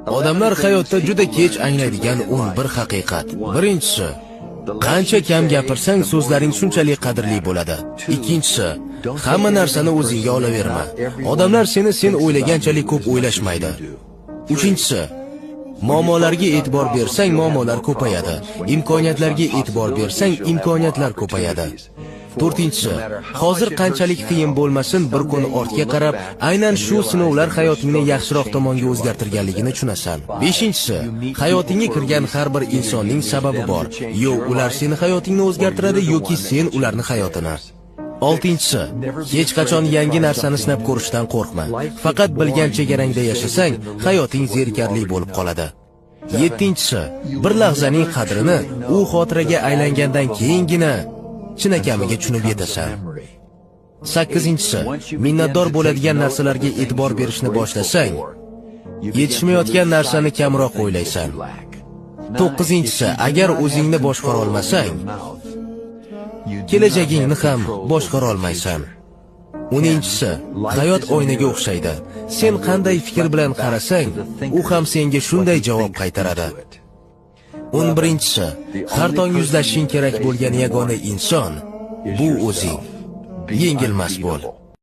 Odamlar hayotda juda kech anglaydigan 11 haqiqat. Birinchisi, qancha kam gapirsang, so'zlaring shunchalik qadrli bo'ladi. Ikkinchisi, hamma narsani o'zingga olaverma. Odamlar seni sen o'ylaganchalik ko'p o'ylashmaydi. Uchinchisi, muammolarga e'tibor bersang, muammolar ko'payadi. Imkoniyatlarga e'tibor bersang, imkoniyatlar ko'payadi. To'rtinchisi, hozir qanchalik qiyin bo'lmasin, bir kun ortga qarab, aynan shu sinovlar hayotingni yaxshiroq tomonga o'zgartirganligini tushunasan. Beshinchisi, hayotingga kirgan har bir insonning sababi bor. Yo ular seni hayotingni o'zgartiradi, yoki sen ularni hayotini. Oltinchisi, hech qachon yangi narsani sinab ko'rishdan qo'rqma. Faqat bilgan chegarangda yashasang, hayoting zerikarli bo'lib qoladi. Yettinchisi, bir lahzaning qadrini u xotiraga aylangandan keyingina chinakamiga tushunib yetasan. Sakkizinchisi, minnatdor bo'ladigan narsalarga e'tibor berishni boshlasang, yetishmayotgan narsani kamroq o'ylaysan. To'qqizinchisi, agar o'zingni boshqara olmasang, kelajagingni ham boshqara olmaysan. O'ninchisi, hayot oynaga o'xshaydi. Sen qanday fikr bilan qarasang, u ham senga shunday javob qaytaradi. 11-inchisi, har tong yuzlashishing kerak bo'lgan yagona inson bu o'zing. Yengilmas bo'l.